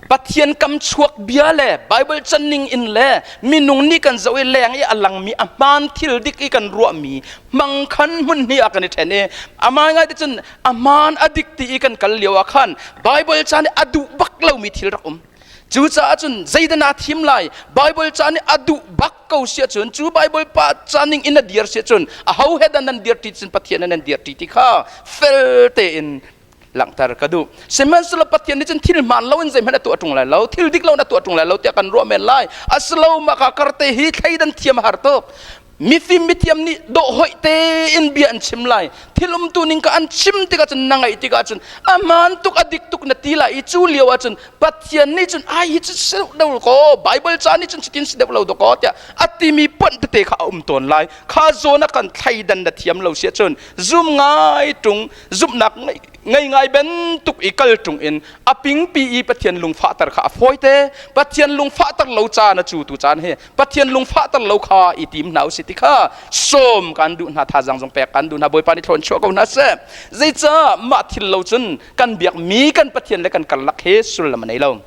Pathian kam chuak bia le Bible canning in le minung nih kan zoh i leng i a langmi a hmaan thil dik i kan ruahmi hmang khan hmun hnih ah kan i ṭhen i amah ngai te cun a hmaan a dik ti i kan kal lio ah khan Bible ca nih a duh bak lomi thil rak um. Cucaah cun zeidah naa thim lai? Bible ca nih a duh bak ko si ahcun cu Bible pa ca ning in na dir si ahcun aho he dah nan dir ṭi cun Pathian he nan dir ṭi ti kha fel tein langhter ka duh. Sihmanhsehlaw Pathian nih cun thil hmaan lo in zeihmanh a tuah ṭung lai lo, thil dik lo in a tuah ṭung lai lo tiah kan ruah men lai. Asilo mah ka karte hi thleidan thiam a har tuk. Mifim mithiam nih dawh hoih tein bia an chim lai. Thil umtu ning ka an chim tikah cun na ngaih tikah cun a hmaan tuk a dik tuk na ti lai i cu lio ah cun Pathian nih cun ai hi cu si deuh ko Bible ca nih cun cutin si deuh lo dawkaw tiah a timi ponh tete kha a um tawn lai. Kha zawn ah kan thleidan na thiam lo si ahcun zum ngai ṭung zumhnak ngei ngai bantuk i kal ṭung in a pingpi i Pathian lungfahter kha a fawite. Pathian lungfahter lo caan a cu tu caan hi Pathian lungfahter lo kha i tim hna usih ti kha sawm kan duh hna thazaang zong pek kan duh hna. Bawipa nih thlawn chuah ko hna seh. Zeicah mah thil lo cun kan biakmi kan Pathian le kan karlak hi sullam a nei lo.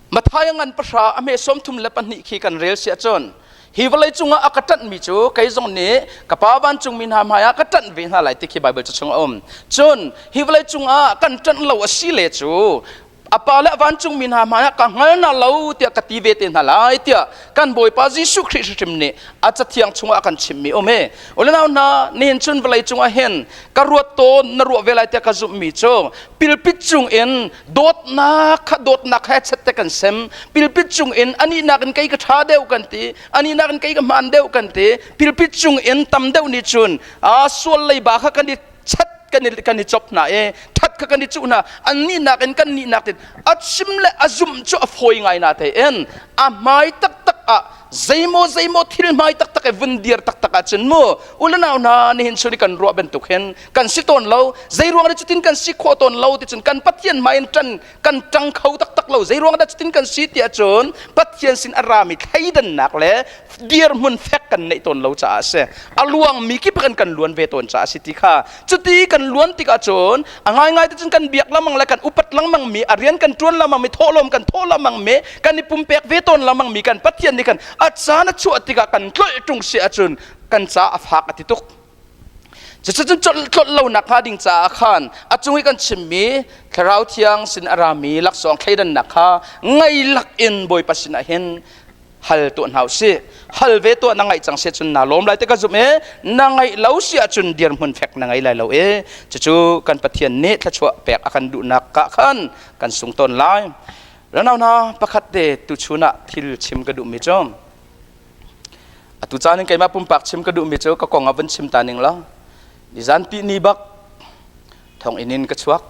Matthai ngan pahra a hme 32 khi kan rel siah cun hi vawlei cungah a ka ṭanhmi cu kei zong nih ka Pa vancungmi hna hmaiah ka ṭanh ve hna lai ti khi Baibal cu chung a um. Cun hi vawlei cungah kan ṭanh lo a si le cu a pa le a vancungmi hna hmaiah ka hngal hna lo tiah ka ti ve te hna lai tiah kan Bawipa Jesuh Khrih hrimhrim nih a cathiang chungah a kan chimmi um e. Ulenau hna, nihin cun vawlei cungah hin ka ruat tawn na ruah ve lai tiah ka zumhmi cu pilpit cungin dawtnak kha dawtnak he chet te kan sem. Pilpit cungin anih nakin kei ka ṭha deuh kan ti, anih nakin kei ka hmaan deuh kan ti. Pilpit cungin tam deuh nih cun a sual leiba kha kan i chat kan i kan i cop hna i that kha kan i cuh hna. Annih nakin kan nih nakin a chim le a zumh cu a fawi ngai na tein a hmai taktak ah zeimaw zeimaw thil hmai taktak i vun dir taktak ahcun mu ulenau hna, nihin chun i kan ruah bantuk hin kan si tawn lo. Zei ruang dah cutin kan si khawh tawn lo ti cun kan Pathian hmai in ṭan kan ṭang kho taktak lo. Zei ruang dah cutin kan si ti ahcun Pathian sin a rami thleidannak le dirhmun fek kan neih tawn lo caah a si. A luangmi kip kan kan luan ve tawn caah a si ti kha. Cuti kan luan tikah cun a ngaingai te cun kan biak lengmang le kan upat lengmang mi, a rian kan ṭuan lengmang mi, thawhlawm kan thawh lengmang mi, kan i pumpek ve tawn lengmang mi kan Pathian nih kan a caan a chuah tikah kan tlolh ṭung si ahcun kan ca a fak a ti tuk. Cucu cun tlolh lo nak hnga ding caah khan a cung i kan chimmi Thlarau Thiang sin a rami laksawng thleidannak kha ngei lak in Bawipa sinah hin hal tuah hna usih. Hal ve tuah na ngaih cang si cun naa lawm lai te ka zumh i na ngaih lo si ahcun dirhmun fek na ngei lai lo i cucu kan Pathian nih thluachuah pek a kan duhnak ka khan kan sung tawn lai. Ranau hna, pakhat te tuchun ah thil chim ka duhmi cu atu caan in keimah pumpak chim ka duhmi cu ka kong ah vun chim ta ning law nizan ti ni bak thonginn in ka chuak.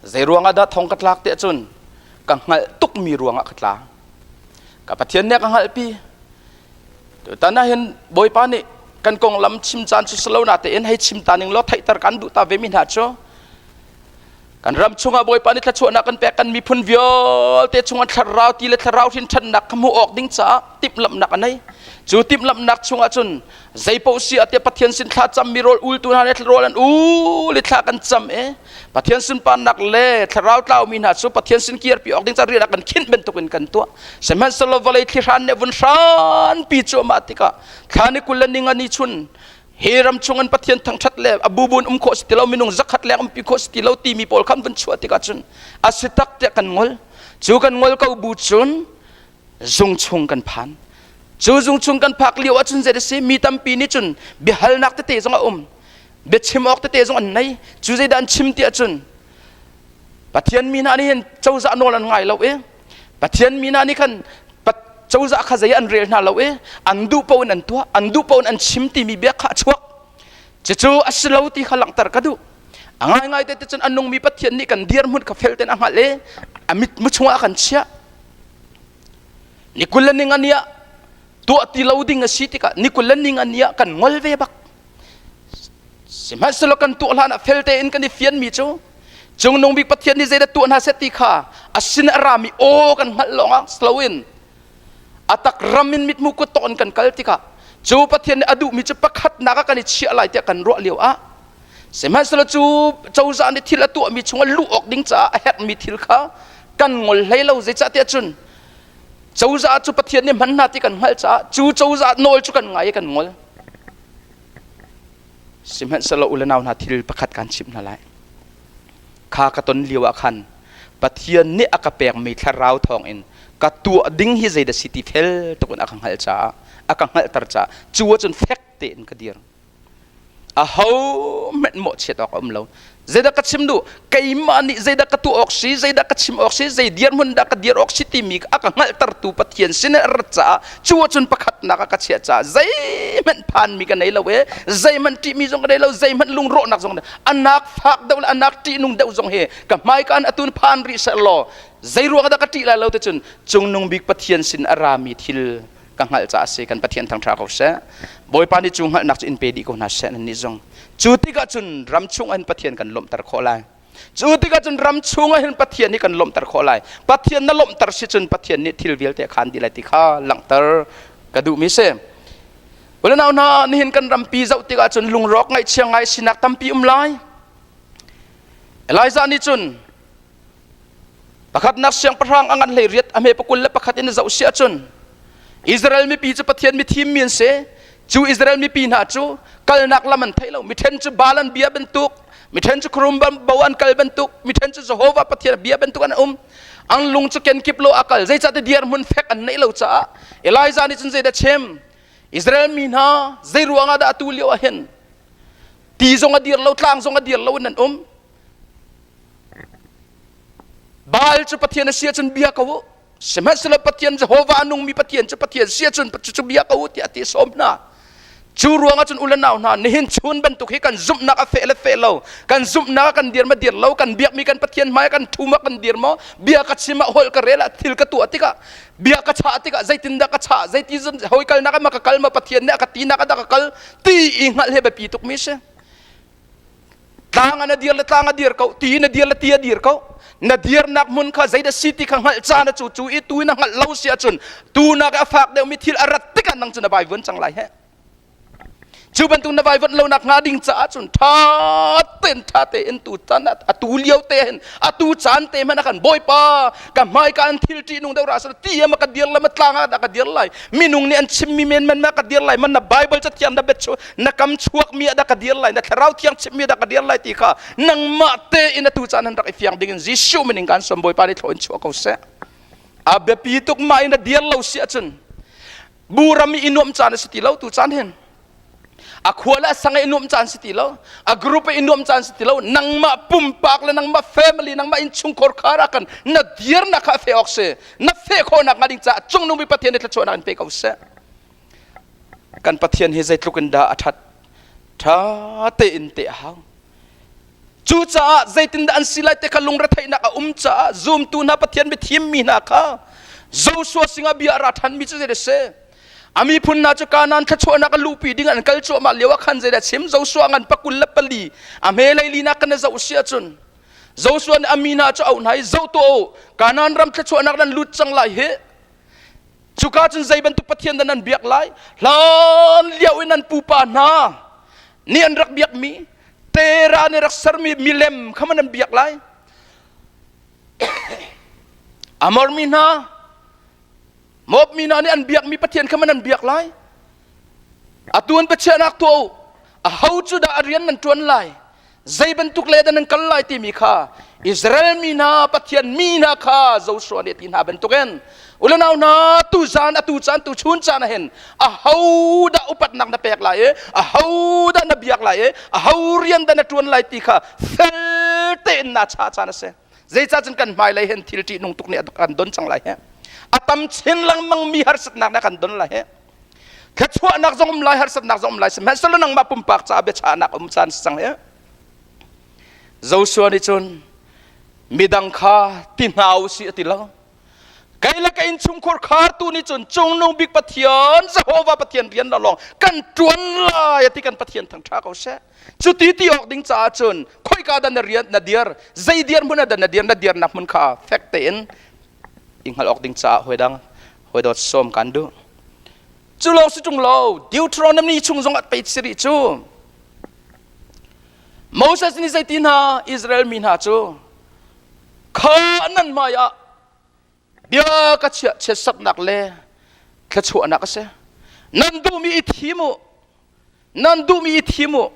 Zei ruangah dah thong ka tlak tiah cun ka hngalh tukmi ruangah ka tla. Ka Pathian nih a ka hngalhpi. Tutan ah hin Bawipa nih kan konglam chim caan cu silo na tein hei chim ta ning law theihter kan duh ta ve mi hna cu kan ram chungah Bawipa nih thluachuahnak kan pek, kan miphun vialte chungah thlarau ti le thlarau hrinṭhannak kha hmuh awk ding caah timhlamhnak a nei. Cu timhlamhnak chungah cun zeipaoh si ah tiah Pathian sin thla cammi rawl ultu hna nih rawl an ul i thla kan cam i Pathian sunparnak le thlarau tlaumi hna cu Pathian sin kirpi awk ding ca rian ah kan khinh bantukin kan tuah. Sihmanhsehlaw vawlei thlihran nih vun hranpi cuahmah tikah thla ni 20 le ni nga ni chun hi ram chung in Pathian thangṭhat le a bubun um khawh si ti lo, minung zakhat leng umpi khawh si ti lo timi pawl khan vun chuah tikah cun a si tak tiah kan ngol. Cu kan ngol ko bu cun zung chung kan phan. Cu zung chung kan phak lio ahcun zei a si, mi tampi nih cun biahalnak tete zong a um, biachim awk tete zong an nei. Cu zeidah an chim ti ahcun Pathian mi hna nih hin cozah nawl an ngai lo i Pathian mi hna nih khan cozah kha zei an rel hna lo i an duh paoh in an tuah, an duh paoh in an chim timi bia kha a chuak. Cucu a si lo ti kha langhter ka duh. A ngaingai te cun a nungmi Pathian nih kan dirhmun kha fel tein a hngalh i a mit mu chungah a kan chiah. Ni 20 le ni nga ni ah tuah ti lo ding a si tikah ni 20 le ni nga ni ah kan ngol ve bak. Sihmanhsehlaw kan tuah hlan ah fel tein kan i fianmi cu Cungnung bik Pathian nih zeidah tuah hna seh ti kha a sin a rami aw kan hngalh lawngah slow in a tak ram in mithmu kut tawk in kan kal tikah cu Pathian nih a duhmi cu pakhatnak ah kan i chiah lai tiah kan ruah lio ah sihmanhsehlaw cu cozah nih thil a tuahmi chungah luh awk ding caah a herhmi thil kha. kan ngol hlei lo. Zeicahtiah cun cozah cu Pathian nih hman hna ti kan hngalh caah cu cozah nawl cu kan ngai i kan ngol. Sihmanhsehlaw u le nau hna, thil pakhat kan chimh hna lai. Kha ka ton lio ah khan Pathian nih a ka pekmi thlarau thawngin ka tuah ding hi zeidah si ti fel tuk in a ka hngalh caah, a ka hngalhter caah cu ahcun fek tein ka dir. Ahohmanh mawhchiat awk a um lo. Zeidah ka chim duh? Keimah nih zeidah ka tuah awk si, zeidah ka chim awk si, zei dirhmun dah ka dir awk si timi a ka hngalhtertu Pathian sin a rat caah cu ahcun pakhatnak ah ka chiah caah zeihmanh phanmi ka nei lo e, zeihmanh ṭihmi zong ka nei lo, zeihmanh lungrawhnak zong anak fak deuh le anak ṭihnung deuh zong hi ka hmaika in atun phan rih seh law zei ruang dah ka ṭih lai lo ti cun cungnung bik Pathian sin a rami thil ka hngalh caah a si. Kan Pathian thangṭha ko seh. Bawipa nih cu hngalhnak cu in pe dih ko hna seh nannih zong. Cu tikah cun ram chung ah hin Pathian kan lawmhter khawh lai. Cu tikah cun ram chung ah hin Pathian nih kan lawmhter khawh lai. Pathian na lawmhter si cun Pathian nih thil vialte a khaan dih lai ti kha langhter ka duhmi si. Unau hna, nihin kan rampi zoh tikah cun lungrawk ngaihchia ngai sinak tampi um lai. Elijah nih cun Pakhatnak siangpahrang a ngan hlei riat a hme pakul le pakhat in zoh si ahcun Israel mipi cu Pathian mithim mi an si. Cu Israel mipi hna cu kalnak lam an thei lo. Mi ṭhen cu Baal an bia bantuk, mi ṭhen cu khurum bo an kal bantuk, mi ṭhen cu Jehovah Pathian bia bantuk an um. An lung cu kenkip lo a kal. Zeicahtiah dirhmun fek an neih lo caah Elijah nih cun zeidah chim? Israel mi hna zei ruangah dah atu lio ah hin ti zong a dir lo, tlang zong a dir lo in an um? Baal cu Pathian a si ahcun bia ko u. Sihmanhsehlaw Pathian Jehovah a nungmi Pathian cu Pathian si ahcun cucu bia ko u tiah a ti sawm hna. Cu ruangah cun u le nau hna, nihin chun bantuk hi kan zumhnak a feh le feh lo, kan zumhnak ah kan dir ma dir lo, kan biakmi kan Pathian hmai ah kan thu ma kan dir maw, bia ka chim ah holh ka rel ah thil ka tuah tikah, bia ka chah tikah zeitindah ka chah, zeiti hawi kalnak ah ma ka kal ma Pathian nih a ka tinak ah dah ka kal ti i hngalh hi biapi tukmi si. Tlang ah na dir le tlang a dir ko, ti na dir le ti a dir ko. Na dirnak hmun kha zeidah si ti kha hngalh caan a cu cu i tu na hngalh lo si ahcun tu nak a fak deuhmi thil a rat tikah nang cu na vaivuan cang lai he. Cu bantuk na vaivuanh lo nak hnga ding caah cun ṭha tein ṭha tein tu caan atu lio te hin atu caan te hmanh ah khan Bawipa ka hmaika an thil ṭihnung deuh ra seh ti ma ka dir lai ma tlang ah dah ka dir lai minung nih an chimmi menmen ma ka dir lai man na Bible cathiang na bet chu na kam chuakmi ah dah ka dir lai na thlarau thiang chimmi dah ka dir lai ti kha nangmah tein atu caan han rak i fiang ding in Jesuh min in kan sawm. Bawipa nih thlaw in chuah ko seh. A biapi tuk mah in a dir lo si ahcun bu ram i nuam caan a si ti lo. Tu caan hin a khua le a sang i nuam caan si ti lo, a group i nuam caan si ti lo. Nangmah pumpak le nangmah family, nangmah innchungkhar khar ah kan na dirnak kha a fe awk si. Na fe khawhnak hnga ding caah cungnung bi Pathian nih thluachuahnak in pe ko seh. Kan Pathian hi zeitluk in dah a ṭhat, ṭha tein teh a hau. Cucaah zeitindah an si lai ti kha lungretheihnak a um caah zumtu hna Pathian mithim mi hna kha Joshua singah bia a ra ṭhanmi cu zeidah a si? A miphun hna cu Kanaan thluachuahnak a luhpi ding an kal cuahmah lio ah khan zeidah chim? Joshua ngan pakul le pali a hmelei linak kan zoh si ahcun Joshua nih a mi hna cu a auh hna i, "Zoh tuah u, Kanaan ram thluachuahnak nan lut cang lai hi. Cuka cun zei bantuk Pathian dah nan biak lai? Hlan lio in nan pupa hna nih an rak biakmi Tera nih rak sermi milem kha man nan biak lai? Amor mi hna, Moab mi hna nih an biakmi Pathian kha man nan biak lai? Atu an biachiahnak tuah u. Aho cu dah a rian nan ṭuan lai? Zei bantuk le dah nan kal lai timi kha Israel mi hna Pathian mi hna kha Joshua nih a ti hna bantukin ulenau hna, tu zan atu caan tu chun caan ah hin aho dah upatnak na pek lai i aho dah na biak lai i aho rian dah na ṭuan lai ti kha fel tein naa chah caan a si. Zeicah cun kan hmailei hin thil ṭihnung tuk nih a kan don cang lai he, a tam chin lengmang mi harsatnak nih a kan don lai he. Thluachuahnak zong um lai, harsatnak zong um lai, sihmanhsehlaw nangmah pumpak caah biachahnak um caan si cang hi. Joshua nih cun midang kha ti hna u sih a ti lo. Kei le ka innchungkhar khartu nih cun cungnung bik Pathian Jehovah Pathian rian lawng kan ṭuan lai a ti. Kan Pathian thangṭha ko seh. Cuti ti awk ding caah cun khoika dah na rian na dir, zei dir hmun ah dah na dir, na dirnak hmun kha fek tein i hngalh awk ding caah hawi dang hawi dawt sawm kan duh. Cu lawng si ṭung lo, Deuteronomy chung zong ah pei si rih cu. Moses nih zeiti hna Israel mi hna cu kha nan hmai ah. Bia ka chiah chiatsaknak le thluachuahnak a si. Nan duhmi i thim u. Nan duhmi i thim u.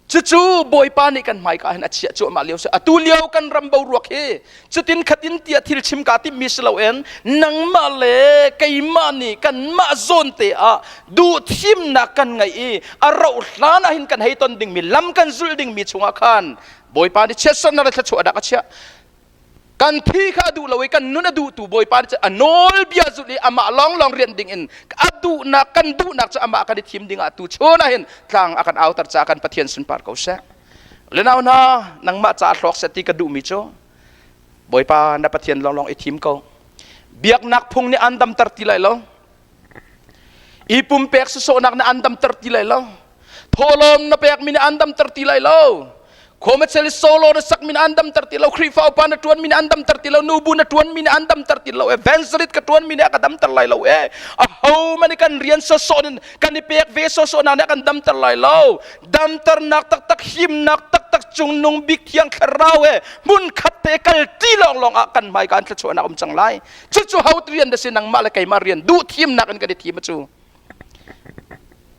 Cucu Bawipa nih kan hmaika hin a chiah cuahmah lio si. Atu lio kan ram boruak hi cutin khatin tiah thil chim kaa timhmi si loin nangmah le keimah nih kanmah zawn te ah duh thimnak kan ngeih i a rauh hlan ah hin kan hei ton dingmi lam kan zulh dingmi chungah khan Bawipa nih chiatsernak le thluachuah dah ka chiah. Kan thi kha a duh lo i kan nun a duhtu Bawipa nih a nawlbia zulh i amah lawnglawng rian ding in a duhnak kan duhnak cu amah kan i thim ding ah tu chun ah hin tlang a kan auter caah kan Pathian sunpar ko seh. Lenau hna nangmah ca hlawk seh ti ka duhmi cu Bawipa na Pathian lawnglawng i thim ko. Biaknak phung nih an damter ti lai lo. I pumpek sawsawhnak nih an damter ti lai lo. Thawhlawm na pekmi nih an damter ti lai lo. Khuamachel solo na sakmi nih an damter ti lo. Khrihfa upa na ṭuanmi nih an damter ti lo. Nubu na ṭuanmi nih an damter ti lo. Evangelist ka ṭuanmi nih a ka damter lai lo. E aho man kan rian sawsawh in kan i pek ve sawsawhnak nih a kan damter lai lo. Damternak taktak himnak taktak cungnung bik thiang thlarau he hmun khat te kal ti lawnglawng ah kan hmai kan thluachuahnak um cang lai. Cucu ho rian da si nangmah le keimah rian duh thimnak in kan i thim cu.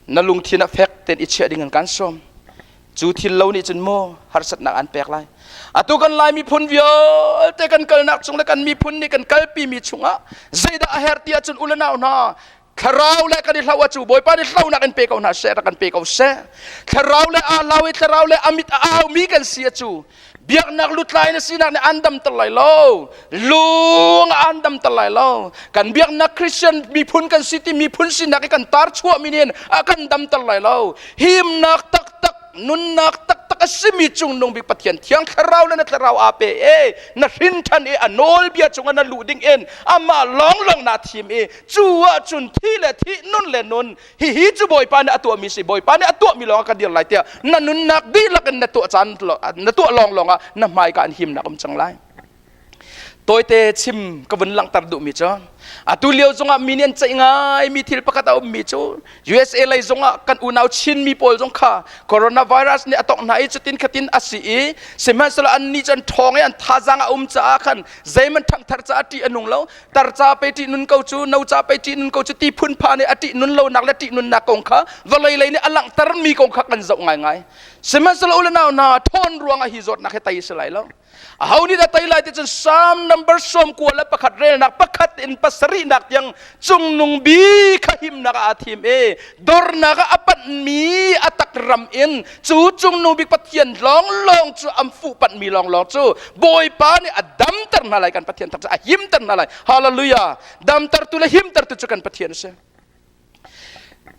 Na lungthin ah fek tein i chiah ding an kan sawm. Cu thil lo nih cun maw harsatnak an pek lai. Atu kan Lai miphun vialte kan kalnak chung le kan miphun nih kan kalpi mi chungah zeidah a herh ti ahcun u le nau hna thlarau le kan i hloh acu Bawipa nih hlonak in pe ko hna seh rak kan pe ko seh thlarau le aa lau i thlarau le amit a au mi kan si acu biaknak lutlai na sinak nih an damter lai lo lung an damter lai lo kan biaknak Christian miphun kan si ti miphun sinak i kan tar chuah mi nih a kan damter lai lo himnak taktak nunnak taktak a simi cungnung bik Pathian thiang thlarau le na thlarau aa pe e na hrin ṭhan i a nawlbia cungah na luh ding in amah lawnglawng naa thim i cu ahcun thi le thi nun le nun hihi cu Bawipa nih a tuahmi si Bawipa nih a tuahmi lawng ah ka dir lai tiah na nunnak dihlak in na tuah caan na tuah lawnglawng ah na hmaika an himnak um cang lai tawite chim ka vun langhter duhmi cu atu lio zongah mi nih an ceih ngai mi thil pakhat a ummi cu USA lei zongah kan unau Chinmi pawl zong kha coronavirus nih a tongh hna i cutin khatin a si i sihmanhsehlaw annih cu an ṭhawng i an thazaang a um caah khan zeihmanh ṭhangthar caah ṭih a nung lo tar ca pe ṭih nun ko cu no ca pe ṭih nun ko cu ti phunpha nih a ṭih nun lonak le ṭih nunnak kong kha vawlei lei nih a langhter mi kong kha kan zoh ngaingai sihmanhsehlaw u le nau hna ṭhawn ruangah hi zawtnak hi tei si lai lo aho nih dah tei lai ti cun Psalm number 91 relnak pakhat in pasarihnak tiang cungnung bi kha himnak ah aa thim i dornak ah a panhmi a tak ram in cu cungnung bik Pathian lawnglawng cu an fuh panhmi lawnglawng cu Bawipa nih a damter hna lai kan Pathian tak cu a himter hna lai hallelujah damtertu le himtertu cu kan Pathian a si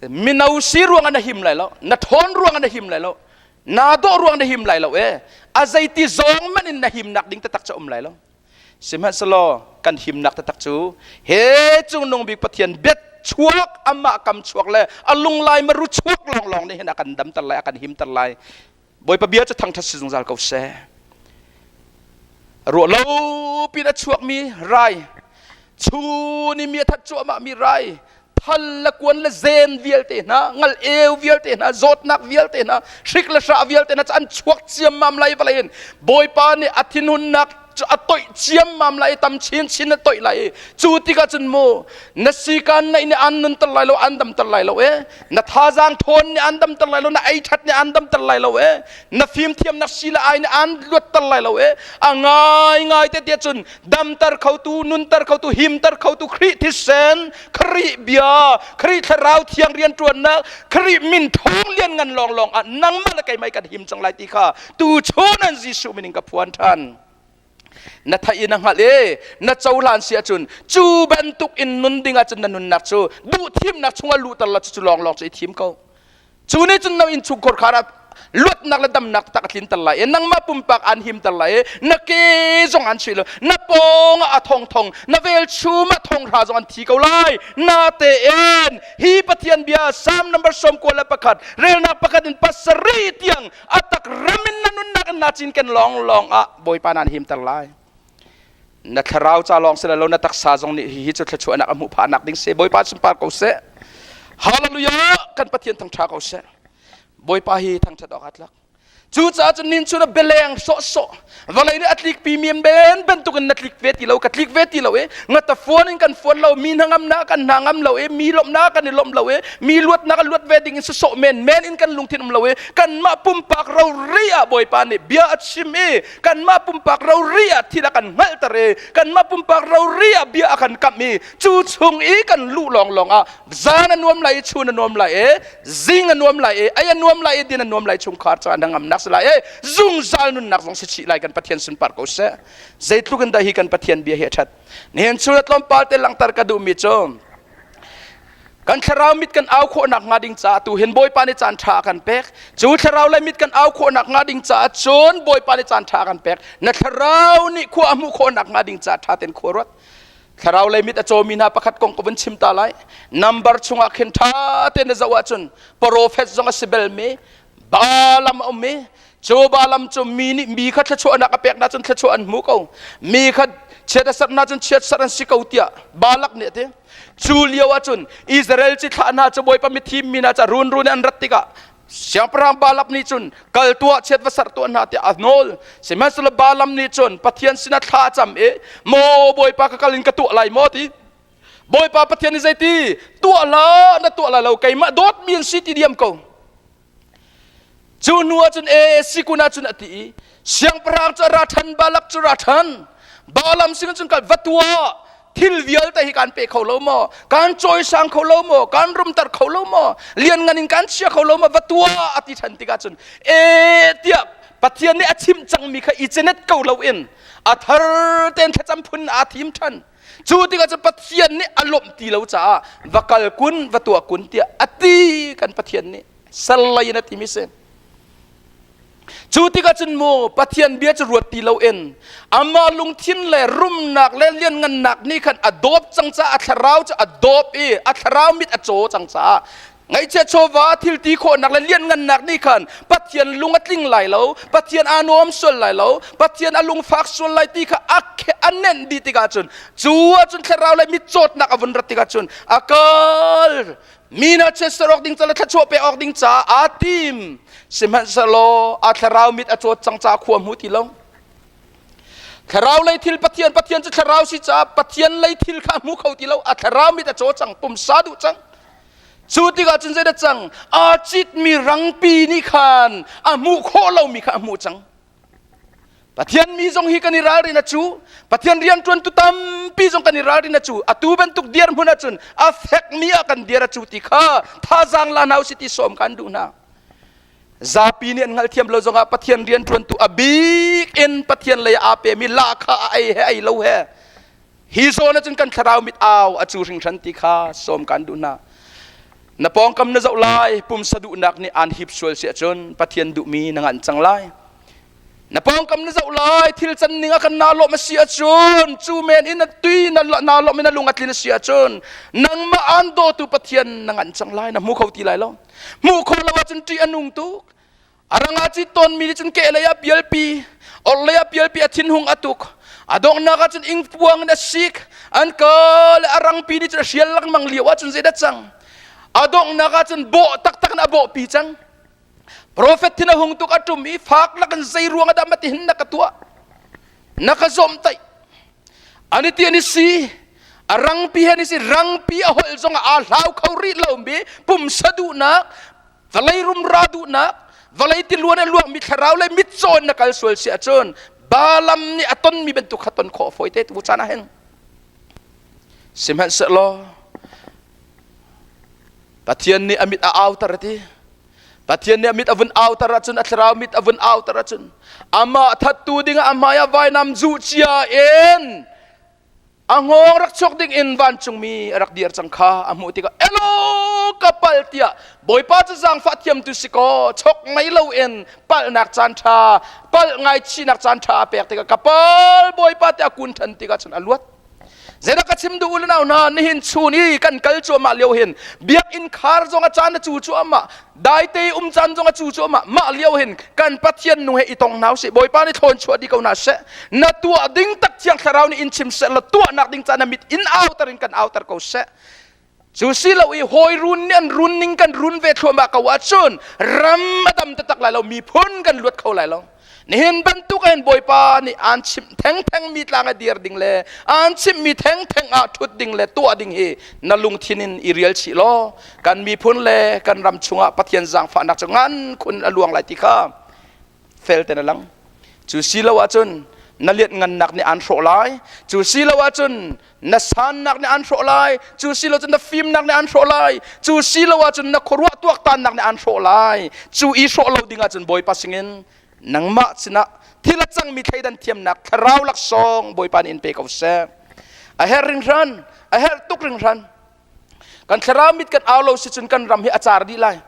mino si ruangah na him lai lo na ṭhawn ruangah na him lai lo naa dawh ruang na him lai lo e a zeiti zawng man in na himnak ding taktak cu um lai lo sihmanhsehlaw kan himnak taktak cu he cungnung bik Pathian biat chuak amah kam chuak le a lunglai maru chuak lawnglawng nih hin a kan damter lai a kan himter lai Bawipa bia cu thangṭhat si zungzal ko seh ruah lo pin a chuakmi rai chun i mi a that cuahmah mi rai thal le kuan le zen vialte hna ngal eu vialte hna zawtnak vialte hna hrik le hrah vialte hna cu an chuak ciammam lai vawlei in bawipa nih a thinhunnak cu a toih ciammam lai tam chin chin a toih lai cu tikah cun mu na sikan naih nih an nunter lai lo an damter lai lo e na thazaang thawn nih an damter lai lo na ei that nih an damter lai lo e na fimthiamnak si le ai nih an luatter lai lo e a ngai ngai te tiah cun damter khotu nunter khotu himter khotu Khrih thisen Khrih bia Khrih thlarau thiang rianṭuannak Khrih min thawng lian ngan lawnglawng ah nangmah le keimah kan him cang lai ti kha tu chun an Jesuh min in ka phuan ṭhan na theih i na hngalh i na cohlan si ahcun cu bantuk in nun ding ahcun na nunnak cu duh thimnak chungah luhter la cu lawnglawng cu i thim ko Cu nih cun na innchungkhar khar ah luatnak le damnak tak a tlinter lai i nangmah pumpak aan himter lai i na ke zong an chuih lo na pawng ah a thongthong na velchum ah thonghra zong an thi ko lai na tein hi Pathian bia Psalm number 91 relnak pakhat in pasarih tiang a tak ram in na nunnak in na cinken lawnglawng ah Bawipa naan himter lai na thlarau ca lawng si lo na taksa zong nih hihi cu thluachuahnak a hmuh phahnak ding si Bawipa sunpar ko seh hallelujah kan Pathian thangṭha ko seh Bawipa hi thangṭhat awk aa tlak. Cucaah cun nin chun ah bialeng sawhsawh vawlei nih a tlikpi mi men bantukin na tlik ve ti lo ka tlik ve ti lo i ngatafuan in kan fuan lo mi hnangamnak kan hna ngam lo i mi lawmhnak kan i lawmh lo i mi luatnak a luat ve ding in sawsawh men men in kan lungthin um lo i kanmah pumpak rori ah Bawipa nih bia a chim i kanmah pumpak rori ah thil a kan hngalhter i kanmah pumpak rori ah bia a kan kamh i cu chung i kan luh lawnglawng ah zan a nuam lai i chun a nuam lai i zing a nuam lai i ei a nuam lai i din a nuam lai chungkhar caah hnangamnak si lai i zungzal nunnak zong si chih lai kan Pathian sunpar ko seh. Zeitluk in dah hi kan Pathian bia hi a ṭhat. Nihin chun a tlawmpal te langhter ka duhmi cu kan thlarau mit kan au khawhnak hnga ding caah tu hin Bawipa nih caan ṭha a kan pek. Cu thlarau le mit kan au khawhnak hnga ding caah cun Bawipa nih caan ṭha a kan pek. Na thlarau nih khua a hmuh khawhnak hnga ding caah ṭha tein khua ruat. Thlarau lei mit a cawmi hna pakhat kong ka vun chim ta lai. Number chungah khin ṭha tein na zoh ahcun profet zong a si belmi Balaam a um i cu Balaam cu mi nih mi kha thluachuahnak a pek cun thluachuah an hmu ko. Mi kha chiat a serh hna cun chiat an si ko tiah Balak nih a ti. Cu lio ahcun Israel cithlah hna cu Bawipa mithim mi hna ca runrun in an rat tikah Siangpahrang Balak nih cun kal tuah chiat va serh tuah hna tiah a nawl. Sihmanhsehlaw Balaam nih cun Pathian sinah thla a cam i maw Bawipa ka kal in ka tuah lai maw ti. Bawipa Pathian nih zeiti tuah hlah na tuah lai lo keimah dawtmi an si ti diam ko. Cu hnu ah cun e sikun ah cun a ti i siangpahrang cu a ra ṭhan Balak cu ra ṭhan. Balaam sin cun kal va tuah thil vialte hi kan pe kho lo maw kan cawisang kho lo maw kan rumter kho lo maw lianngan in kan chia kho lo maw va tuah a ti ṭhan tikah cun e tiah Pathian nih a chimh cangmi kha i cenet ko lo in a thar tein thlacam phun aa thim ṭhan cu tikah cun Pathian nih a lawmh ti lo caah va kal kun va tuah kun tiah a ti kan Pathian nih sallai in a timi si Cu tikah cun mu Pathian bia cu ruat ti loin amah lungthin le rumnak le lianngannak nih khan a dawp cang caah a thlarau cu a dawp i a thlarau mit a caw cang caah ngaihchiat chawva thil ti khawhnak le lianngannak nih khan Pathian lung a tling lai lo Pathian aa nuam sual lai lo Pathian a lungfak sual lai ti kha a a nenh dih tikah cun cu ahcun thlarau le mitcawtnak a vun rat tikah cun a kal Mi hna chiatser awk ding ca le thluachuah pek awk ding caah aa tim. Sihmanhsehlaw a thlarau mit a cawt cang caah khua hmu ti lo. Thlarau lei thil Pathian Pathian cu thlarau si caah Pathian lei thil kha hmu kho ti lo. A thlarau mit a caw cang, pumsa duh cang. Cu tikah cun zeidah cang? Aa citmi rangpi nih khan a hmuh khawh lomi kha a hmuh cang. Pathian mi zong hi kan i ralrin a cu Pathian rianṭuantu tampi zong kan i ralrin a cu atu bantuk dirhmun ahcun a fekmi ah kan dir a cu ti kha thazaang la hna usih ti sawm kan duh hna. Zapi nih an hngalhthiam lo zongah Pathian rianṭuantu a bik in Pathian lei aa pemi lahkhah a ei he ei lo he Hi zawn ahcun kan thlarau mit au a cu hringhran ti kha sawm kan duh hna. Na pawngkam na zoh lai, pumsa duhnak nih aan hip sual si ahcun Pathian duhmi na nganh cang lai. Na pawngkam na zoh lai, thil can ning ah kan naa lawmh a si ahcun, cu men in na tui na naa lawmh in na lung a tlin a si ahcun, nangmah aan dawtu Pathian na nganh cang lai, na hmu kho ti lai lo. Hmuh khawh lo ahcun ṭih a nung tuk. A rang ah cit tawnmi nih cun kehlei ah pialpi, orhlei ah pialpi a thinhung a tuk. A donghnak ah cun ingpuang in a sik. An ka le a rangpi nih cun a hrial lengmang lio ah cun zeidah cang? A donghnak ah cun bawh taktak in a bawhpi cang. Profet thin a hung tuk a ṭum i fak lakin zei ruang ah dah matihin na ka tuah? Na ka zawmhtaih. An i ti an i si. A rangpi he an i si. Rangpi a holh zong ah aa hlau kho rih lomi pumsa duhnak, vawlei rumra duhnak vawlei tiluan a luangmi thlarau le mitcaw in na kal sual si ahcun Balaam nih a tonmi bantuk kha ton khawh a fawi te tu caan ah hin sihmanhsehlaw Pathian nih a mit a auter a ti Pathian nih a mit a vun auter ahcun a thlarau mit a vun auter ahcun amah thattu dingah a hmai ah vainam zuh cia in A hngawng rak chuak ding in vancungmi a rak dir cang kha a hmuh tikah elo ka palh tiah Bawipa cu zaangfah thiamtu si kaw chok ngei loin palhnak caan ṭha palh ngaichihnak caan ṭha a pek tikah ka pal Bawipa tiah a kun ṭhan tikah cun a luat. Zeidah ka chim duh u le nau hna nihin chun i kan kal cuahmah lio hin biakinn khar zong a caan a cu cuahmah daite um caan zong a cu cuahmah mah lio hin kan Pathian nung he i tong hna usih Bawipa nih thlawn chuah dih ko hna seh na tuah ding tak thiang thlarau nih in chim seh law tuahnak ding caan na mit in auter in kan auter ko seh. Cu si lo i hawi run nih an run ning kan run ve thluahmah ko ahcun ram a dam taktak lai lo, miphun kan luat kho lai lo. Nihin bantuk hin Bawipa nih aan chimh thengtheng mi tlang a dir ding le aan chimh mi thengtheng ah ṭhut ding le tuah ding hi na lungthin in i rial chih law kan miphun le kan ram chungah Pathian zaangfahnak cu ngan khun a luang lai ti kha fel ten a lang. Cu si lo ahcun na lianhngannak nih aan hrawh lai. Cu si lo ahcun na sannak nih aan hrawh lai. Cu si lo cun na fimnak nih aan hrawh lai. Cu si lo ahcun na khuaruah tuaktannak nih aan hrawh lai. Cu i hrawh lo ding ahcun Bawipa singin nangmah sinah thil a cangmi thleidan thiamnak thlarau laksawng Bawipa nih in pe ko seh. A herh ringhran, a herh tuk ringhran. Kan thlarau mit kan au lo si cun kan ram hi a car dih lai.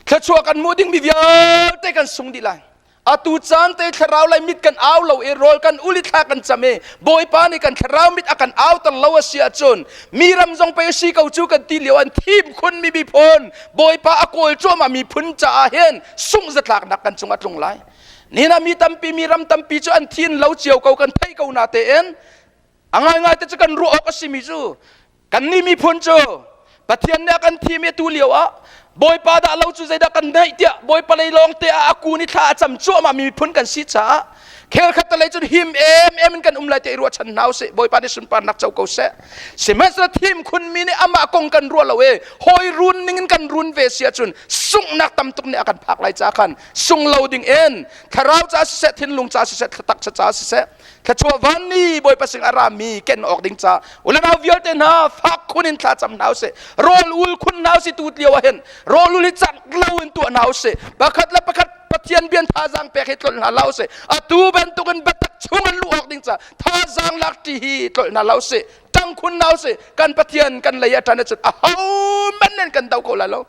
Thluachuah kan hmuh dingmi vialte kan sung dih lai. Atu caan te thlarau lai mit kan au lo i rawl kan ul i thla kan cam i Bawipa nih kan thlarau mit a kan auter lo a si ahcun mi ram zong pe si ko cu kan ti lio an thim khun mi miphun Bawipa a kawl cuahmah miphun caah hin sungh zatlaknak kan cung a tlung lai. Nihin ah mi tampi mi ram tampi cu an thin lo cio ko kan theih ko na tein a ngaingai te cu kan ruah awk a simi cu Kannih miphun cu Pathian nih a kan thim i atu lio ah Bawipa dah lo cu zeidah kan neih tiah Bawipa lei lawng te ah a kun i thla a cam cuahmah mi miphun kan si caah khel khat lei cun him em em in kan um lai tiah i ruahchan hna usih Bawipa nih sunparnak co ko seh sihmanhsehlaw thim khunmi nih amah kong kan ruah lo i hawi run ning in kan run ve si ahcun sunghnak tam tuk nih a kan phak lai ca khan sung lo ding in thlarau ca siseh thinlung ca siseh taksa ca siseh thluachuah vanni bawipa sing a rami ken awk ding ca ulenau vialte hna fak khun in thla cam hna usih rawl ul khun hna usih tu lio ah hin rawl ul hi cak lo in tuah hna usih pakhat le pakhat pathian bian thazaang pek hi tlolh hna la usih atu bantukin biatak chung an luh awk ding ca thazaang lak ṭi hi tlolh hna la usih ṭang khun hna usih kan pathian kan lei a ṭan ahcun aho man in kan do ko lai lo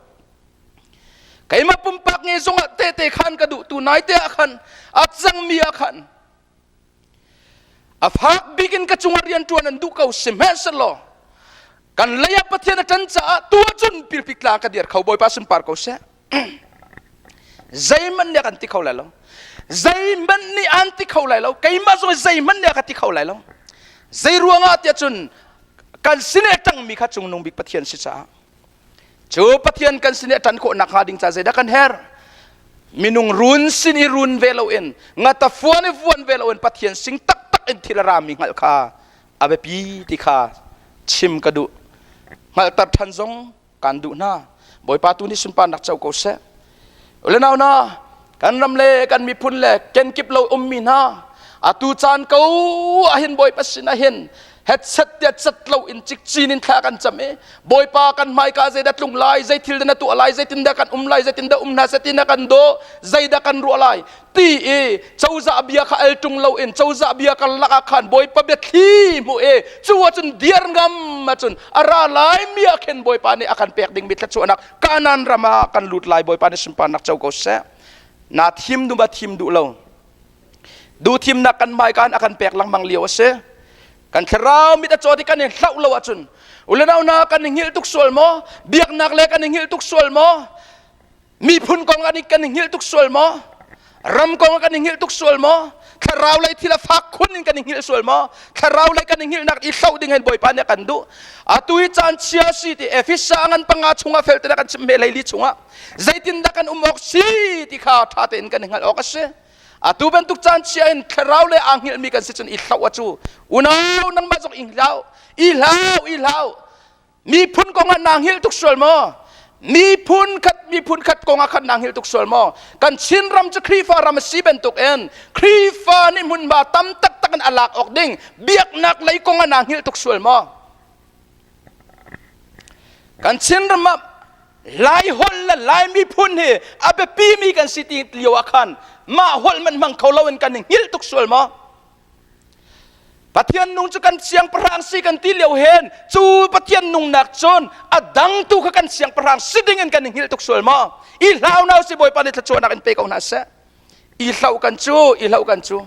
keimah pumpak nge zongah tehte khan ka duh tu nai te ah khan a cangmi ah khan A fak bik in ka cungah rianṭuan an duh ko sihmanhsehlaw kan lei ah Pathian a ṭan caah tu ahcun pilpik tlang ka dir kho Bawipa sunpar ko seh. Zeihmanh nih a kan ti kho lai lo. Zeihmanh nih an ti kho lai lo. Keimah zong zeihmanh nih a ka ti kho lai lo. Zei ruangah tiah cun kan sin i a ṭangmi kha Cungnung Bik Pathian si caah. Cu Pathian kan sin i a ṭan khawh nakhnga ding ca zeidah kan herh? Minung run sin i run ve loin, ngata fuan i fuan ve loin Pathian sing taktak in thil a rami hngalh kha a biapi ti kha chim ka duh. Hngalhter ṭhan zong kaan duh hna. Bawipa tu nih sunparnak co ko seh. Ulenau na, kan ram le kan miphun le kenkip lo ummi hna atu caan ko ahhin Bawipa sin ahhin hetset tiah cat lo in cikcin in thla kan cam i Bawipa kan hmaika zeidah tlung lai zei thil dah na tuah lai zeitindah kan um lai zeitindah um hna seh ti na kan daw zeidah kan ruah lai ti i cozah bia kha al ṭung lo in cozah bia karlak ah khan Bawipa biathli hmuh i cu ahcun diar ngam ahcun a ra lai mi ah khin Bawipa nih a kan pek dingmi thluachuahnak Kanaan ram ah kan lut lai Bawipa nih sunparnak co ko seh na thim duh ma thim duh lo duh thimnak kan hmaikaan a kan pek lengmang lio a si kan thlarau mit a caw ti kan i hlauh lo ahcun ulenau na kan i hngilh tuk sual maw biaknak le kan i hngilh tuk sual maw miphun kong ah kan i hngilh tuk sual maw ram kong ah kan i hngilh tuk sual maw thlarau lei thil a fak khun in kan i hngilh sual maw thlarau lei kan i hngilhnak i hloh ding hin bawipa nih a kan duh atu hi caan chia si ti Efesa ngan panga chungah fel te kan chim me leili chungah zeitindah kan um awk si ti kha ṭha tein kan i hngalh awk a si atu bantuk caan chia in thlarau le aa hngilhmi kan si cun i hloh a cu unau nangmah zong i hlau i hlau i hlau Miphun kong ah naa hngilh tuk sual maw? Miphun khat miphun khat kong ah khan naa hngilh tuk sual maw? Kan Chin ram cu Khrihfa ram a si bantuk in Khrihfa nih hmunhma tam taktak in a lak awk ding biaknak lei kong ah naa hngilh tuk sual maw? Kan Chin ram ah Lai holh le Lai miphun hi a biapimi kan si ti lio ah khan mah holh man hmang kho loin kan i hngilh tuk sual maw? Pathian nung cu kan siangpahrang si kan ti lio hen cu Pathian nungnak cun a dang tu kha kan siangpahrang si ding in kan i hngilh tuk sual maw? I hlau na si Bawipa nih thluachuahnak in pe ko hna seh. I hlau kan cu, i hlau kan cu.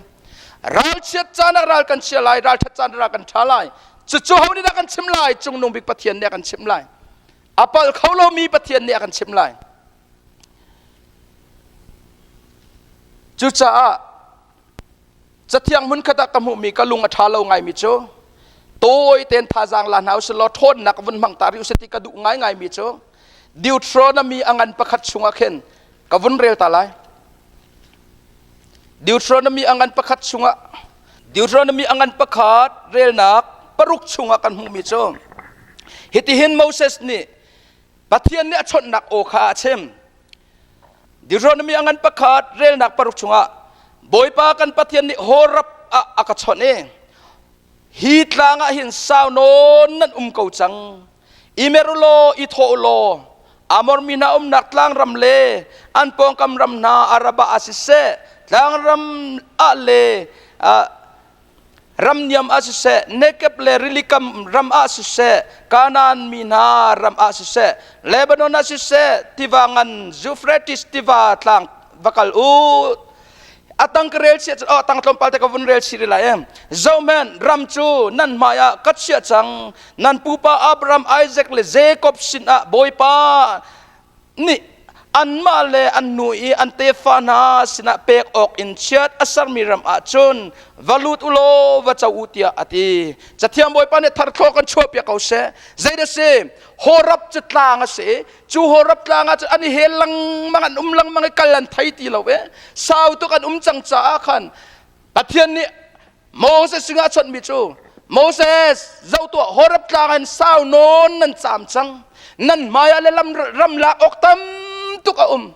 Ralchiat caan ah ral kan chia lai, ralṭhat caan ral kan ṭha lai. Cucu ho nih dah kan chim lai? Cungnung bik Pathian nih a kan chim lai. A palh kho lomi Pathian nih a kan chim lai. Cucaah Cathiang hmunkhat ah ka hmuhmi ka lung a ṭha lo ngaimi cu. Tawi ten thazaang la hna usih law ṭhawnnak vun hmang ta rih usih ti ka duh ngaingai mi cu Deuteronomy a ngan pakhat chungah khin ka vun rel ta lai. Deuteronomy a ngan pakhat chungah Deuteronomy a ngan pakhat relnak paruk chungah kan hmuhmi cu hitihin Moses nih Pathian nih a chawnhnak aw kha a chim. Deuteronomy a ngan pakhat relnak paruk chungah Bawipa kan Pathian nih Horeb ah a ka chawnh i hi tlang ah hin sau nawn nan um ko cang. I mer u law i thawh u law Amor mi hna umnak tlangram le an pawngkam ram hna Arabah ah siseh tlangram ah le ram niam ah siseh Negeb le rilikam ram ah siseh Kanaan mi hna ram ah siseh Lebanon ah siseh tiva ngan Euphrates tiva tlang va kal u. Atang ka rel sia oh tang tlawmpal te ka vun rel si lai em. Zohhmanh ram cu nan hmai ah ka chiah cang. Nan pupa Abraham, Isaac le Jacob sin ah Bawipa nih anmah le an nu i an tefa hna sinah pek awk in chiat a sermi ram ah cun va lut u law va co u tiah a ti. Cathiang Bawipa nih tharthlaw kan chuahpiak ko seh. Zeidah si? Horab cu tlang a si. Cu Horab tlang ah cun an i hel lengmang, an um lengmang i kal an thei ti lo i sau tuk an um cang caah khan Pathian nih Moses sinah a chawnhmi cu Moses zoh tuah Horeb tlang in sau nawn nan caam cang nan hmaiah le lam ram lak awk tam tuk a um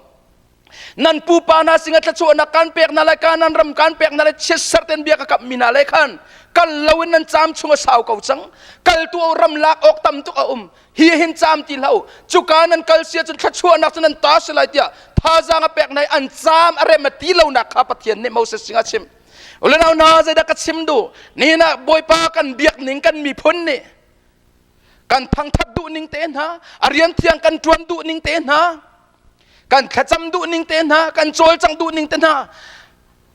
nan pupa hna sinah thluachuahnak kan pek hna lai Kanaan ram kan pek hna lai chiatser ten bia ka kamh mi hna lai khan kal loin nan caam chung a sau ko cang kal tu ram lak awk tam tuk a um hi hin caam ti hlah u cuka nan kal sia cun thluachuahnak cu nan ta si lai tiah thazaang a pek hna i an caam a rem a ti lonak kha Pathian nih Moses sinah a chim Ulenau hna zeidah ka chim duh? Nihin ah Bawipa kan biak ning kan miphun nih kan thangthat duh ning te hna, a rian thiang kan tuan duh ning te hna, kan thlacam duh ning te hna, kan cawlcang duh ning te hna,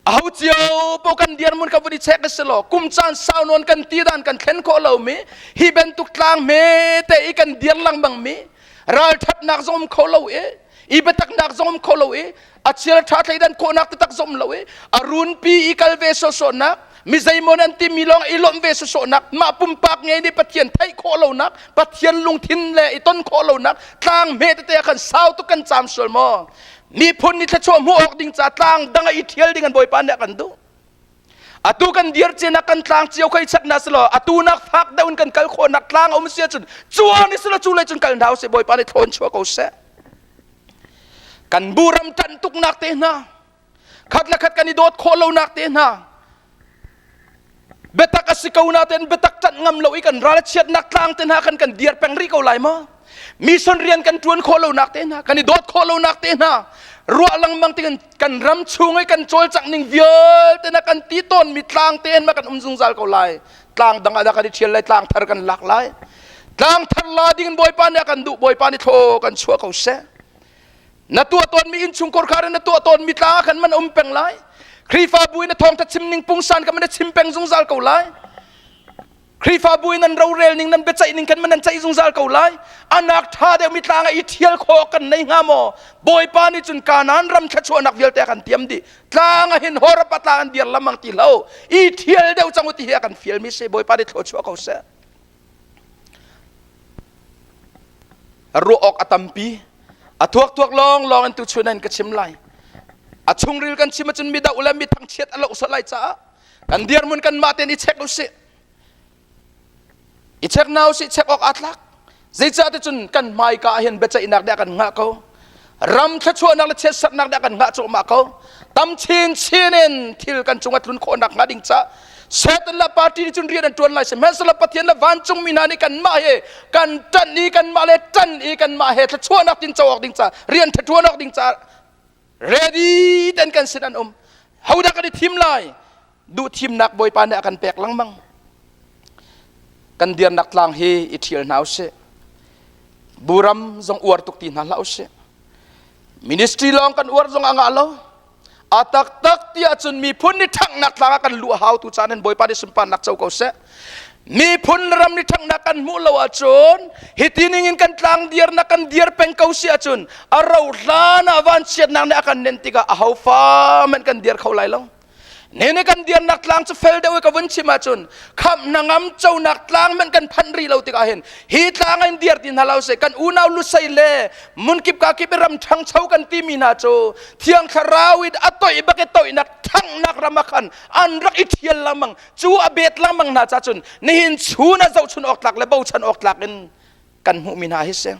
aho cio po kan dirmun ka vun i check a si law kum caan sau nawn kan ti dan kan thlen khawh lomi hi bantuk tlang hme te i kan dir lengmang mi ralthatnak zong um kho lo i i biataknak zong um kho lo i a chial ṭha thleidan khawhnak taktak zong lo i a runpi i kal ve sawsawhnak mi zeimaw nan timi lawng i lawmh ve sawsawhnak mah pumpak ngei nih Pathian theih khawh lonak Pathian lungthin le i ton khawh lonak tlang hme tete ah khan sau tuk kan caam sual maw? Miphun nih thluachuah hmuh awk ding ca tlang dang ah i ṭhial ding an Bawipa nih a kan duh. Atu kan dir cianak kan tlang cio khoi chak na silo atu nak fak deuh in kan kal khawhnak tlang a um si ahcun cuan i silo cu lei cun kal hna usih Bawipa nih thlawn chuah ko seh. Kan bu ram ṭanh tuknak te hna khat le khat kan i dawt khawh lonak te hna biatak a si ko na ten biatak ṭanh ngam lo i kan ral chiatnak tlang te hna kan kan dir peng rih ko lai maw? Mission rian kan ṭuan khawh lonak te hna kan i dawt khawh lonak te hna ruah lengmang ti kan ram chung i kan cawlcangh ning vialte na kan ti tawn mi tlang te ma kan um zungzal ko lai. Tlang dang ah dah kan i ṭhial lai tlang thar kan lak lai. Tlang thar la ding in Bawipa nih a kan duh Bawipa nih thlaw kan chuah ko seh. Na tuah tawnmi innchungkhar khar in na tuah tawnmi tlang ah khan man um peng lai. Khrihfabu in na thawngṭha chim ning pungsan kha man na chim peng zungzal ko lai. Khrihfabu in nan rorel ning nan biaceih ning khan man nan ceih zungzal ko lai. Anak ṭha deuhmi tlang ah i ṭhial khawh kan nei hnga maw? Bawipa nih cun Kanaan ram thluachuahnak vialte a kan tiam dih. Tlang ah hin Horeb ah tlang an dir lamang ti lo. I ṭhial deuh cang u ti hi a kan fialmi si. Bawipa nih thluachuah ko seh. Ruah awk a tampi. A thuak-thuak lawng lawng in tuchun in ka chim lai. A chungril kan chim ahcun mi doh le mi thangchiat a loh sual lai caah kan dirhmun kanmah tein i check usih. I check na usih check awk aa tlak. Zeicah ticun kan hmaika ah hin biaceihnak nih a kan hngah ko. Ram thluachuahnak le chiatserhnak nih a kan hngah cuahmah ko. Tam chinchin in thil kan cung a tlun khawhnak hnga ding caah Satan le party nih cun rian an ṭuan lai. Sihmanhsehlaw Pathian le vancungmi hna nih kanmah he kan ṭanh i kanmah le ṭan i kanmah he thluachuahnak tin co awk ding caah rian ṭha ṭuan awk ding caah ready ten kan sin an um. Hodah kan i thim lai? Duh thimnak Bawipa nih a kan pek lengmang. Kan dirnak tlang hi i ṭhial hna usih. Buram zong uar tuk ti hna hlah usih. Ministry lawng kan uar zong a ngah lo. A taktak ti ahcun miphun ni ṭhanghnak tlang ah kan luh a hau tu caan in Bawipa nih sunparnak co ko seh. Miphun le ram ni ṭhanghnak kan hmuh lo ahcun hiti ning in kan tlang dirnak kan dir peng ko si ahcun a rauh hlan ah vanchiatnak nih a kan nen tikah aho fa hmanh kan dir kho lai lo. Nene kan dirnak tlang cu fel deuh i ka vun chim ahcun khamh hnangam conak tlang hmanh kan phanh rih lo tikah hin hi tlang in dir ti hna lo seh kan unau lusei le munkip ka kip i ram ṭhangcho kan timi hna cu thiang thlarau in a toih bak i toihnak ṭhanghnak ram ah khan an rak i ṭhial lengmang cu a bet lengmang hna ca cun nihin chun ah zohchun awk tlak le bochan awk tlak in kan hmuhmi hna hi si.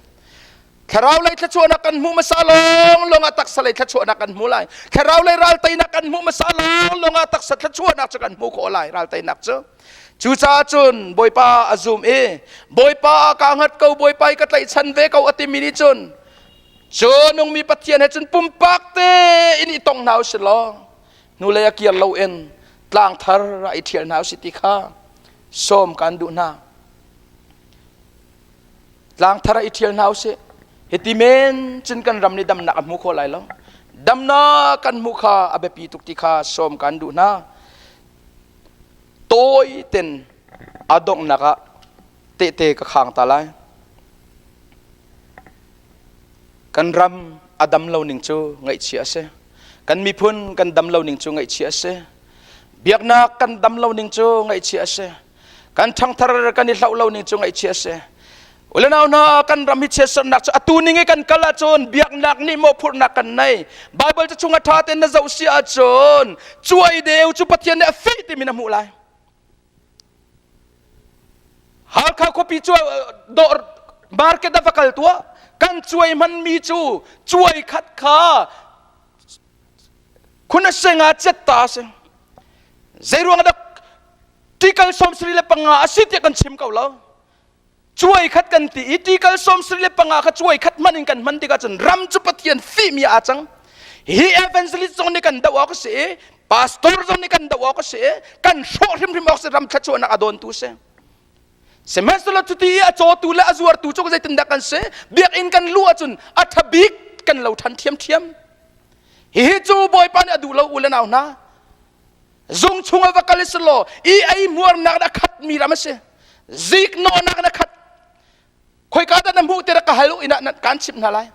Thlarau lei thluachuahnak kan hmuh hmasa lawng lawng ah taksa lei thluachuahnak kan hmu lai. Thlarau lei ralteinak kan hmuh hmasa lawng lawng ah taksa thluachuahnak cu kan hmuh khawh lai ralteinak cu. Cucaah cun Bawipa a zum i Bawipa kaa hngat ko Bawipa i ka tlaihchan ve ko a timi nih cun cu nungmi Pathian he cun pumpak tein i tong hna usih law hnulei a kir loin tlang thar ah i ṭhial hna usih ti kha sawm kan duh hna. Tlangthar ah i ṭhial hna usih. Hiti men cun kan ram nih damnak a hmu kho lai lo. Damnak kan hmuh kha a biapi tuk ti kha sawm kan duh hna. Tawi ten a donghnak ah tehte ka khang ta lai. Kan ram a dam lo ning cu ngaihchia a si. Kan miphun kan dam lo ning cu ngaihchia a si. Biaknak kan dam lo ning cu ngaihchia a si. Kan ṭhangthar kan i hloh lo ning cu ngaihchia a si. Ulenau hna kan ram hi chiatsernak cu atu ning i kan kal ahcun biaknak nih mawhphurhnak kan nei. Bible cu chung a ṭha tein na zoh si ahcun cuai deu cu Pathian nih a fih timi na hmuh lai. Halkha khuapi cu dawr market a va kal tuah kan cuai hmanmi cu cuai khat kha khun a senga cet ta a si. Zeiruang dah tikal 75 a si tiah kan chim ko lo. Cuai khat kan ti i tikal 75 kha cuai khat hman in kan hman tikah cun ram cu Pathian fihmi aa cang. Hi evangelist zong nih kan doh awk a si i pastor zong nih kan doh awk a si i kan hrawh hrimhrim awk si ram thluachuahnak a dawntu si. Sihmanhsehlaw cuti i a cawtu le a zuartu cu zeitindah kan si? Biakinn kan luh ahcun a ṭha bik kan lo ṭhan ṭhiamṭhiam. Hihi cu Bawipa nih a duh lo u le nau hna. Zung chung ah va kal i law i ei hmuarnak in a khatmi ram a si. Ziknawhnak in a khat. Khoika dah na hmuh ti rak ka hal u inn ah kan chimh hna lai.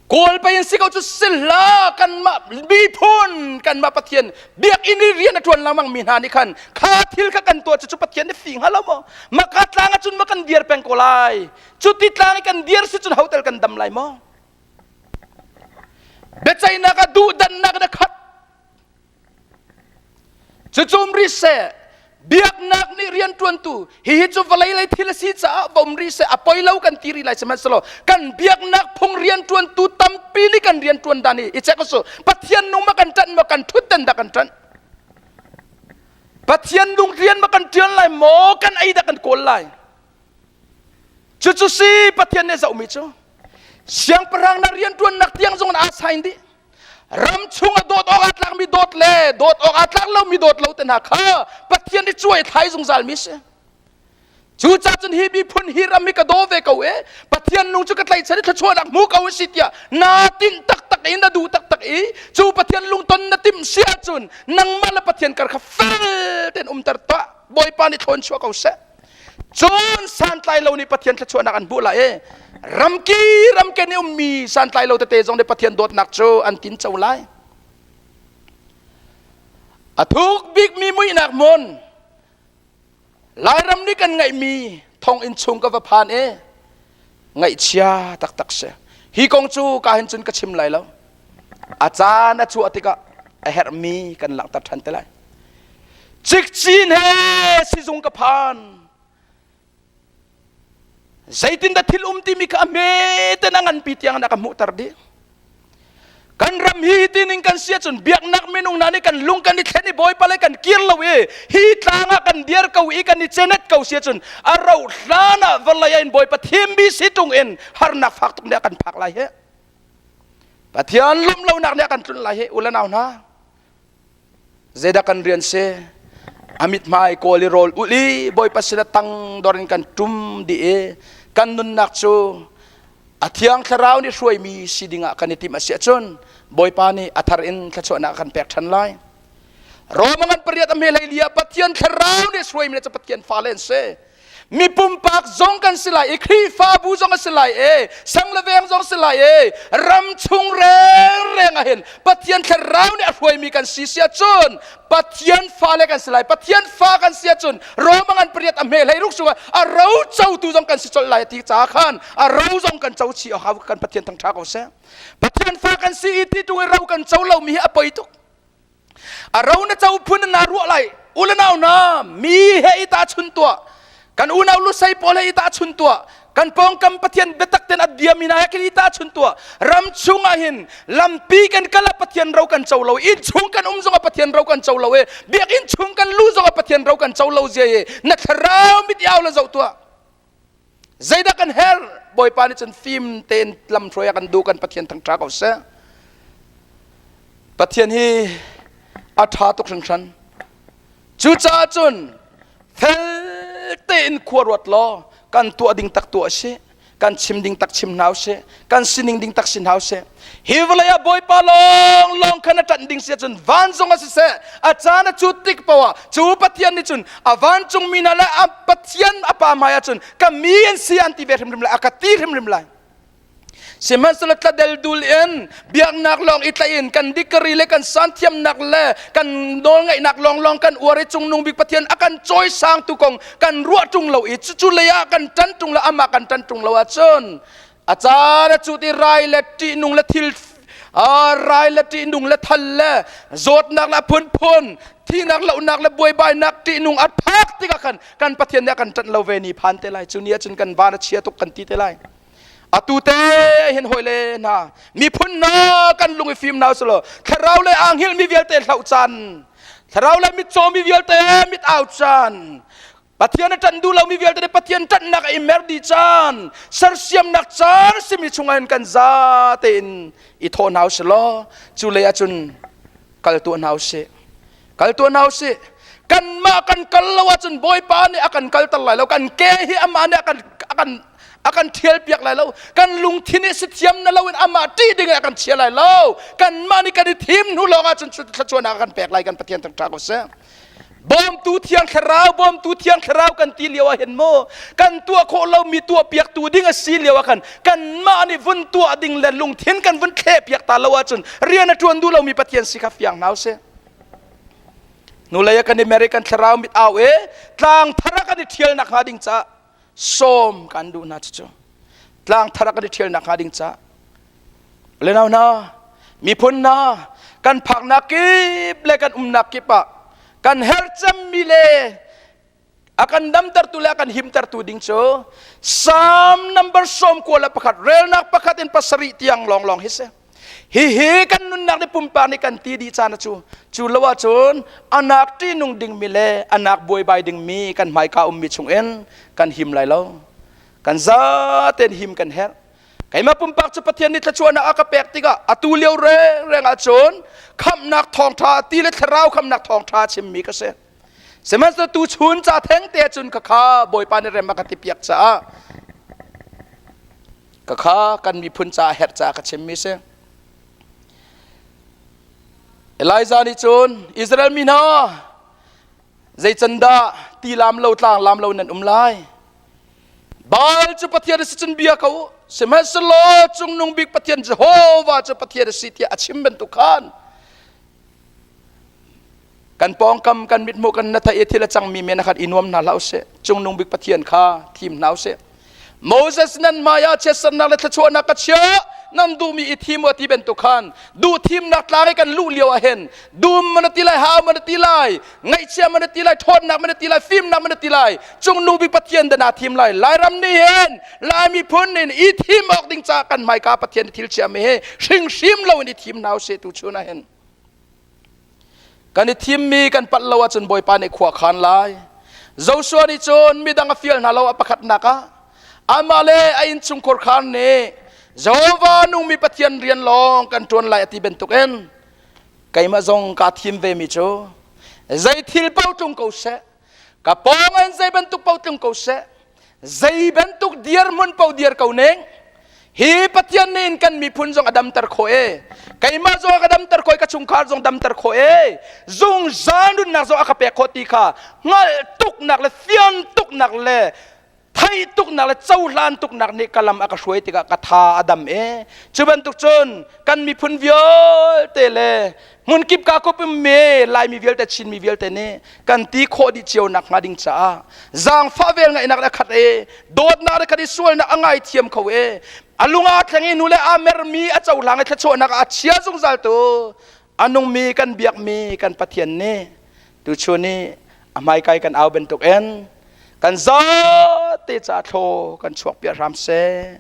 Kawl pei in si ko cu sihla kanmah miphun kanmah Pathian biakinn i rian a ṭuan lengmang mi hna nih khan kha thil kha kan tuah cu Pathian nih fi hnga lo maw? Maka tlang ah cun ma kan dir peng ko lai. Cu ti tlang i kan dir si cun hotel kan dam lai maw? Biaceihnak ah duhdanhnak in a khat. Cucu um rih seh, biaknak nih rianṭuantu hihi cu vawlei lei thil a si caah va um rih seh, a poi lo kan ti rih lai sihmanhsehlaw kan biaknak phung rianṭuantu tampi nih kan rianṭuan dan hi i check u Pathian nung ma kan ṭanh maw kan ṭhutdan dah kan ṭanh? Pathian nung rian ma kan ṭuan lai maw kan ei dah kan kawl lai? Cucu si Pathian nih zohmi cu siangpahrang na rianṭuannak tiang zong in aa sain dih. Ram chung a dawt awk aa tlakmi dawt le dawt awk aa tlak lomi dawt lo te hna kha Pathian nih cuai thlai zungzal mi si. Cucaah cun hi miphun hi ram hi ka daw ve ko e Pathian nung cu ka tlaihchan i thluachuahnak hmu ko si tiah naa tinh taktak i na duh taktak i cu Pathian lungton na timh si ahcun nangmah le Pathian kar kha fel tein umter tuah Bawipa nih thlawn chuah ko seh. Cun santlai lo nih Pathian thluachuahnak an hmuh lai i ramki ramken i ummi santlai lo tete zong nih Pathian dawtnak cu an tin co lai. A thuk bikmi muihnak hmun Lairam nih kan ngeihmi thonginn chung ka va phan i ngaihchia taktak si. Hi kong cu ka hin cun ka chim lai lo. A caan a chuah tikah a herhmi kan langhter ṭhan te lai. Cikcin he sizung ka phan. Zeitindah thil um timi kha a hme ten a nganpi tiang in a ka hmuhter dih. Kan ram hi ti ning kan si ahcun biaknak minung hna nih kan lung kan i thlen i Bawipa lei kan kir lo i hi tlang ah kan dir ko i kan i cenet ko si ahcun a rauh hlan ah vawlei ah in Bawipa thimmi si tung in harnak fak tuk nih a kan phak lai hi. Pathian lawmh lonak nih a kan tlunh lai hi u le nau hna. Zeidah kan rian si? A mithmai kawl i rawl ulh i Bawipa sinah tangdor in kan ṭum dih i kan nunnak cu a Thiang Thlarau nih hruaimi si dingah kan i timh a si ahcun Bawipa nih a thar in thluachuahnak a kan pek ṭhan lai. Roma ngan pariat a hme hlei li ah Pathian Thlarau nih hruaimi cu Pathian fale an si. Mi pumpak zong kan si lai i Khrihfabu zong a si lai e, sang le veng zong si lai e, ram chung rengreng ah hin Pathian thlarau nih a hruaimi kan si si ahcun Pathian fale kan si lai. Pathian fa kan si ahcun Roma ngan pariat a hme hlei ruk chungah a ro cotu zong kan si colh lai ti caah khan a ro zong kan co chih a hau kan Pathian thangṭha ko seh. Pathian fa kan si i ti tung i ro kan co lomi hi a poi tuk. A ro na co phun na ruah lai. U le nau na mi he i ta chun tuah. Kan unau lusei pawl he i ta chun tuah. Kan pawngkam Pathian biatak ten a biami hna he khin i ta chun tuah. Ram chung ah hin lampi kan kal ah Pathian ro kan co lo. Inn chung kan um zong ah Pathian ro kan co lo e. Biakinn chung kan lu zong ah Pathian ro kan co lo zia i na thlarau mit i au la zoh tuah. Zeidah kan herh? Bawipa nih cun fim tein lamhruai a kan duh kan Pathian thangṭha ko seh. Pathian hi a ṭha tuk hringhran. Cucaah cun fel tein khua ruat law kan tuah ding tak tuah sih kan chim ding tak chim hna usih kan sining ding tak si hna usih hi vawlei ah Bawipa lawng lawng khan a ṭanh ding si ahcun van zong ah siseh a caan a cut tik paoh ah cu Pathian nih cun a vancungmi hna le a Pathian a pa hmai ahcun ka mi an si an ti ve hrimhrim lai a ka ti hrimhrim lai sihmanhsehlaw tladel dul in biaknak lawng i tlaih in kan dikari le kan santhiamnak le kan nawlngaihnak lawnglawng kan uar i cungnung bik Pathian a kan cawisangtu kong kan ruah ṭung lo i cucu lei ah kan ṭan ṭung lo amah kan ṭan ṭung lo ahcun a caan a cut i rai le ṭihnung le thil rai le ṭihnung le thal le zawtnak le a phunphun thihnak lohnak le buaibainak ṭihnung a phak tikah khan kan Pathian nih a kan ṭanh lo ve ni phan te lai cu ni ahcun kan van a chia tuk kan ti te lai atu te hin hawi le hna miphun hna kan lung i fim hna usulaw thlarau le aa hngilhmi vialte hloh caan thlarau le mitcaw mi vialte mit au caan Pathian a ṭanh duh lomi vialte nih Pathian ṭanhnak a i mer dih caan sersiamnak caan simi chungah hin kan za tein i thawh hna usih law cu lei ahcun kal tuah hna usih kal tuah hna usih kanmah kan kal lo ahcun Bawipa nih a kan kalter lai lo kan ke hi amah nih a kan a kan a kan ṭhial piak lai lo kan lungthin i si thiam na loin amah ṭih ding in a kan chia lai lo kanmah nih kan i thim hnu lawng ahcun thluachuahnak a kan pek lai kan Pathian thangṭha ko seh Bawmtu thiang thlarau, bawmtu thiang thlarau kan ti lio ah hin mu kan tuah khawh lomi tuah piaktu ding a si lio ah khan kanmah nih vun tuah ding le lungthin kan vun thleh piak ta lo ahcun rian a ṭuan duh lomi Pathian si kha fiang hna usih. Hnulei ah kan i mer i kan thlarau mit au i tlang thar ah kan i ṭhial nakhnga ding caah sawm kan duh hna cucu tlang thar ah kan i ṭhial nakhnga ding caah Le nau hna, miphun hna, kan phaknak kip le kan umnak kip ah kan herh cemmi le a kan damtertu le a kan himtertu ding cu Psalm number 91 relnak pakhat in pasarih tiang lawnglawng hi si. Hihi kan nunnak le pumpak nih kan ti dih caan cu cu lo ahcun anak ṭihnung dingmi le anak buaibai dingmi kan hmaika ummi chungin kan him lai lo. Kan zaten him kan herh. Keimah pumpak cu Pathian nih thluachuahnak a ka pek tikah atu lio rengreng ahcun khamhnak thawngṭha ti le thlarau khamhnak thawngṭha chimmi ka si. Sihmanhsehlaw tu chun ca theng te cun khakha Bawipa nih rem a ka ti piak caah khakha kan miphun caah herh caah ka chimmi si. Elijah nih cun Israel mi hna zei can dah ti lam lo tlang lam lo nan um lai? Baal cu Pathian a si cun bia ko u. Sihmanhsehlaw cungnung bik Pathian Jehovah cu Pathian a si tiah a chim bantuk khan kan pawngkam kan mithmuh kan na theih i thil a cangmi men khan i nuam hna hlah usih. Cungnung bik Pathian kha thim hna usih. Moses nan hmai ah chiatsernak le thluachuahnak ka chiah nan duhmi i thim u ti bantuk khan duh thimnak tlang i kan luh lio ah hin dum man ti lai hau man ti lai ngaihchia man ti lai ṭhawnnak man ti lai fimnak man ti lai cungnu bik Pathian dah naa thim lai Lairam nih hin Lai miphun nih i thim awk ding ca kan hmaika Pathian thil chiami hi hringhrim lo in i thim hna usih tu chun ah hin kan i thimmi kan palh lo ahcun Bawipa nih khua khan lai Joshua nih cun midang a fial hna lo a pakhatnak ah amah le a innchungkhar khan nih Jehovah nungmi Pathian rian lawng kan ṭuan lai a ti bantukin keimah zong kaa thim vemi cu zei thil paoh tlung ko seh ka pawng in zei bantuk paoh tlung ko seh zei bantuk dirhmun paoh dir ko ning hi Pathian nih in kan miphun zong a damter khawh e keimah zong a ka damter khawh i ka chungkhar zong damter khawh e zungzal nunnak zong a ka pek khawh ti kha hngalh tuknak le fian tuknak le. Theih tuknak le cohlan tuknak nih ka lam a ka hruai tikah ka tha a dam e. Cu bantuk cun kan miphun vialte le hmunkip ka kup me Laimi vialte Chinmi vialte nih kan ti khawh dih cio nak hnga ding caah zaangfah vel ngaihnak le khat e dawtnak le khat i sualnak a ngai thiam kho e a lunga thleng i nu le a mermi a cohlang i thluachuahnak a chia zungzal tu a nungmi kan biakmi kan Pathian nih tuchun i a hmaikai kan au bantuk in kan zate ca thlaw kan chuak piah hram seh.